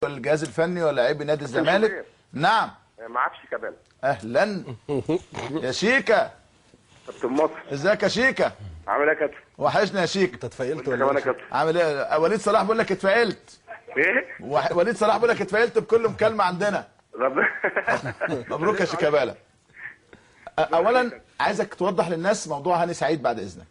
الجهاز الفني ولا لعيب نادي الزمالك. نعم معاك شيكابالا. اهلا يا شيكا. كابتن مصر، ازيك يا شيكا؟ عامل ايه يا كابتن؟ وحشنا يا شيكا. انت اتفائلت ولا ايه؟ عامل ايه؟ وليد صلاح بيقول لك اتفائلت. ايه؟ وليد صلاح بيقول لك اتفائلت بكل مكالمة عندنا. مبروك يا شيكابالا. اولا عايزك توضح للناس موضوع هاني سعيد بعد اذنك.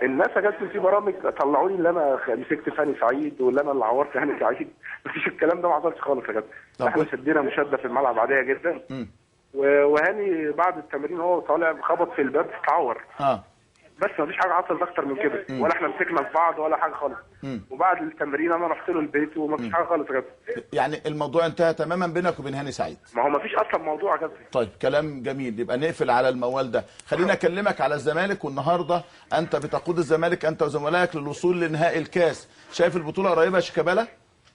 الناس يا كابتن في برامج طلعوني اللي انا مسكت في هاني سعيد واللي انا اللي عورت هاني سعيد، مفيش الكلام ده ما حصلش خالص يا كابتن. احنا شدينا مشاده في الملعب عادية جدا. وهاني بعد التمرين هو طالع خبط في الباب اتعور. بس مفيش حاجة حصلت اكتر من كده، ولا احنا مسكنا في بعض ولا حاجة خالص. وبعد التمرين انا رحت له البيت ومفيش حاجة خالص يا كابتن. يعني الموضوع انتهى تماما بينك وبين هاني سعيد؟ ما هو مفيش اصلا موضوع يا كابتن. طيب كلام جميل، يبقى نقفل على الموال ده. خلينا اكلمك على الزمالك، والنهارده انت بتقود الزمالك انت وزملائك للوصول لنهائي الكاس، شايف البطولة قريبه يا شيكابالا؟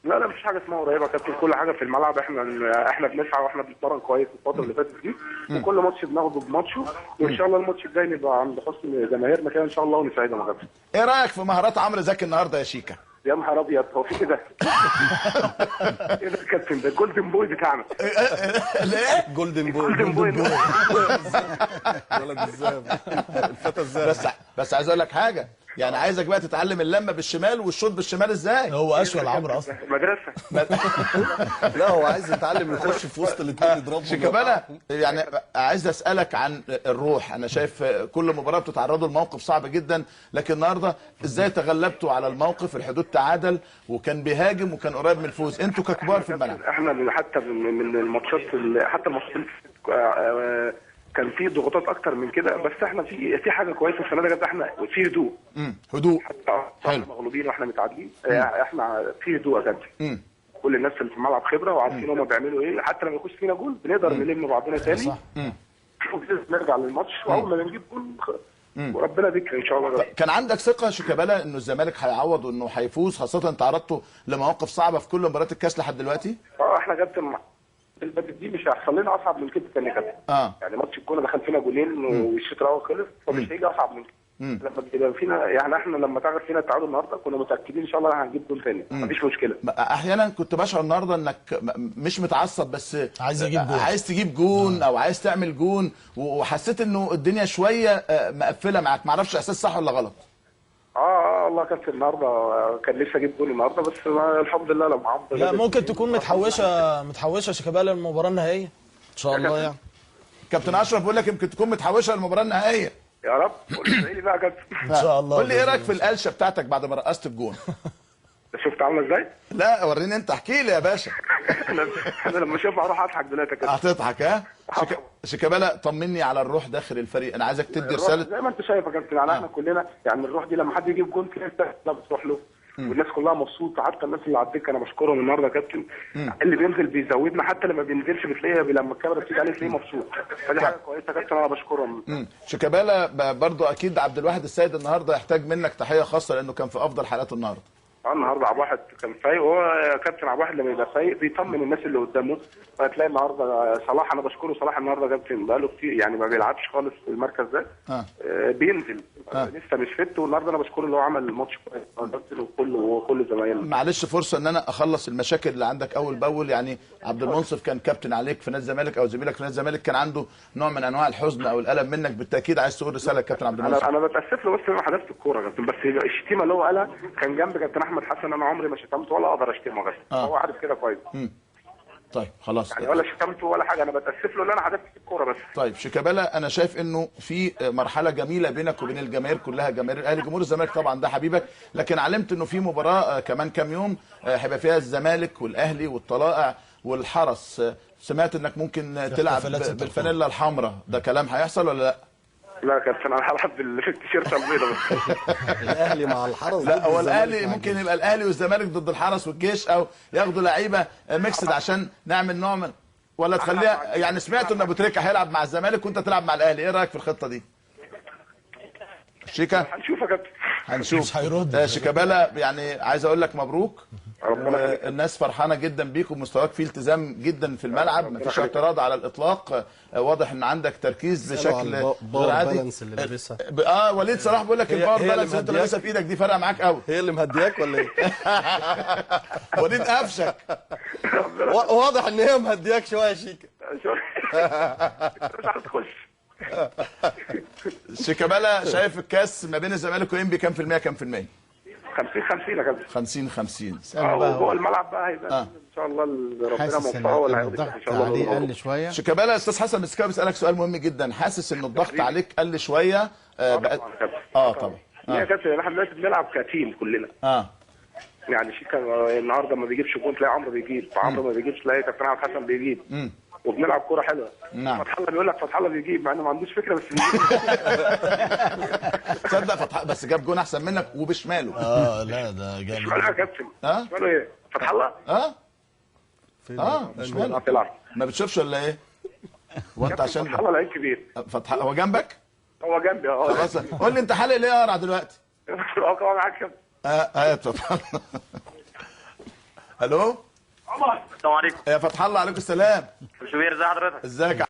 لا لا مفيش حاجة اسمها قريبه يا كابتن، كل حاجة في الملعب. احنا بنسعى واحنا بنتمرن كويس الفترة اللي فاتت دي، وكل ماتش بناخده بماتشه، وان شاء الله الماتش الجاي نبقى عند حسن جماهيرنا كده ان شاء الله ونسعدهم يا كابتن. ايه رايك في مهارات عمرو زكي النهارده يا شيكا؟ يا نهار ابيض، هو في كده؟ ايه ده يا كابتن؟ ده ال golden boy بتاعنا. ليه؟ golden boy. golden boy ولد الذهب، الفتى الذهبي. بس عايز اقول لك حاجة، يعني عايزك بقى تتعلم اللمة بالشمال والشوط بالشمال ازاي. هو اشول عمرو اصلا مدرسه. لا هو عايز يتعلم يخش في وسط الاثنين يضربهم. شيكابالا يعني عايز اسالك عن الروح، انا شايف كل مباراة بتتعرضوا لموقف صعب جدا، لكن النهارده ازاي تغلبتوا على الموقف؟ الحدود تعادل وكان بيهاجم وكان قريب من الفوز، انتوا ككبار في الملعب. احنا حتى من الماتشات، حتى الماتشات كان في ضغوطات اكتر من كده، بس احنا في حاجة كويسة السنة دي، احنا في هدوء. هدوء حتى احنا مغلوبين واحنا متعادلين، احنا في هدوء يا كابتن. كل الناس اللي في الملعب خبره وعارفين هما بيعملوا ايه، حتى لما يخش فينا جول بنقدر نلم بعضنا تاني ونرجع للماتش، واول ما بنجيب جول وربنا بيكرم ان شاء الله. كان عندك ثقة شيكابالا انه الزمالك هيعوض وانه هيفوز، خاصة تعرضتوا لمواقف صعبة في كل مباريات الكاس لحد دلوقتي؟ احنا كابتن البدل دي مش هيحصل لنا اصعب من كده تاني يا كابتن. يعني ماتش الجونه دخل فينا جولين والشوط الاول خلص، فمش هيجي اصعب من كده. لما بيبقى فينا يعني احنا لما تعرف فينا التعادل النهارده كنا متاكدين ان شاء الله هنجيب جول تاني، مفيش مشكلة. احيانا كنت بشعر النهارده انك مش متعصب، بس عايز تجيب جون، عايز تجيب جون او عايز تعمل جون، وحسيت انه الدنيا شوية مقفلة معاك، معرفش احساس صح ولا غلط؟ والله كابتن النهارده كان لسه اجيب جول النهارده، بس الحمد لله لما عمرو. لا ممكن تكون متحوشه شيكابالا للمباراة النهائية ان شاء الله. يعني كابتن اشرف بيقول لك يمكن تكون متحوشه للمباراة النهائية. يا رب قول لي بقى يا كابتن. ان شاء الله. قول لي ايه رايك في القلشه بتاعتك بعد ما رقصت الجون؟ شفت عامله ازاي؟ لا وريني انت، احكي لي يا باشا. انا لما اشوفها هروح اضحك دلوقتي يا كابتن. هتضحك؟ ها؟ شيكابالا طمني على الروح داخل الفريق، انا عايزك تدي رسالة زي ما انت شايف يا كابتن. يعني احنا كلنا يعني الروح دي لما حد يجيب جون تلاقي بتروح له، والناس كلها مبسوطة، حتى الناس اللي على الدكة انا بشكرهم النهارده يا كابتن. اللي بينزل بيزودنا، حتى لما بينزلش بتلاقيه لما الكاميرا بتيجي عليه تلاقيه مبسوط، فدي حاجة كويسة يا كابتن انا بشكرهم. شيكابالا برضو اكيد عبد الواحد السيد النهارده يحتاج منك تحية خاصة لانه كان في افضل حالاته النهارده. النهارده عبد الواحد كان فايق، وهو يا كابتن عبد الواحد لما يبقى فايق بيطمن الناس اللي قدامه. فهتلاقي النهارده صلاح، انا بشكره صلاح النهارده كابتن بقاله كتير يعني ما بيلعبش خالص في المركز ده، بينزل لسه مش فت، والنهارده انا بشكره اللي هو عمل الماتش كويس كابتن وكل زمايلنا. معلش فرصة ان انا اخلص المشاكل اللي عندك اول باول. يعني عبد المنصف كان كابتن عليك في نادي الزمالك او زميلك في نادي الزمالك، كان عنده نوع من انواع الحزن او الالم منك، بالتاكيد عايز تقول رسالة للكابتن عبد المنصف. انا بتاسف له بس انا حذفت الكورة يا كابتن، بس الشتيمة اللي هو قالها كان جنب كابتن احمد حسن، انا عمري ما شتمته ولا اقدر اشتمه بس هو عارف كده كويس. طيب خلاص يعني ولا شتمته ولا حاجة، انا بتاسف له ان انا حذفت الكورة بس. طيب شيكابالا انا شايف انه في مرحلة جميلة بينك وبين الجماهير كلها، جماهير الاهلي، جمهور الزمالك طبعا ده حبيبك، لكن علمت انه في مباراة كمان كام يوم هيبقى فيها الزمالك والاهلي والطلائع والحرس، سمعت انك ممكن تلعب بالفانيلا الحمراء، ده كلام هيحصل ولا لا؟ لا يا كابتن انا هلعب بالتيشيرت البيضاء بس. الاهلي مع الحرس؟ لا هو الاهلي ممكن يبقى الاهلي والزمالك ضد الحرس والجيش، او ياخدوا لعيبة mixed عشان نعمل نوع من، ولا تخليها يعني. سمعت ان ابو تريكه هيلعب مع الزمالك وانت تلعب مع الاهلي، ايه رايك في الخطة دي؟ شيكا هنشوف يا كابتن، هنشوف. مش هيرد شيكابالا. يعني عايز اقول لك مبروك، الناس فرحانة جدا بيك ومستواك فيه التزام جدا في الملعب، مفيش اعتراض على الاطلاق، واضح ان عندك تركيز بشكل غير عادي. اللي لابسها وليد صلاح بيقول لك ال power balance اللي انت لابسها في ايدك دي فارقه معاك قوي. هي اللي مهدياك ولا ايه؟ وليد قفشك. واضح ان هي مهدياك شوية يا شيكا. مش عارف تخش. شيكابالا، شايف الكاس ما بين الزمالك وانبي كام في المية كام في المية؟ 50-50 يا كابتن. 50-50. وجوه الملعب بقى هيبقى ان شاء الله ربنا موفقة ولا هياخد ان شاء الله. عليه قل شوية. شيكابالا، استاذ حسن مسكاوي بيسالك سؤال مهم جدا، حاسس ان الضغط عليك قل شوية؟ طبعا. يا كابتن احنا دلوقتي بنلعب ك team كلنا. يعني شيكا النهارده ما بيجيبش جون تلاقي عمرو بيجيب، عمرو ما بيجيبش تلاقي كابتن احمد حسن بيجيب. وبنلعب كورة حلوة. نعم. فتح الله بيقول لك فتح الله بيجيب مع انه ما عندوش فكرة بس بيجيب. تصدق فتح بس جاب جون احسن منك وبشماله. لا ده جامد. شماله يا كابتن. شماله ايه؟ فتح الله؟ شماله. ما بتشوفش ولا ايه؟ هو انت عشان فتح الله لعيب كبير. فتح هو جنبك؟ هو جنبي. خلاص قول لي انت حالق ليه قرع دلوقتي؟ طبعا معاك كابتن. اتفضل. الو السلام عليكم يا فتح الله. عليكم السلام. شوبير، ازي حضرتك؟ ازيك؟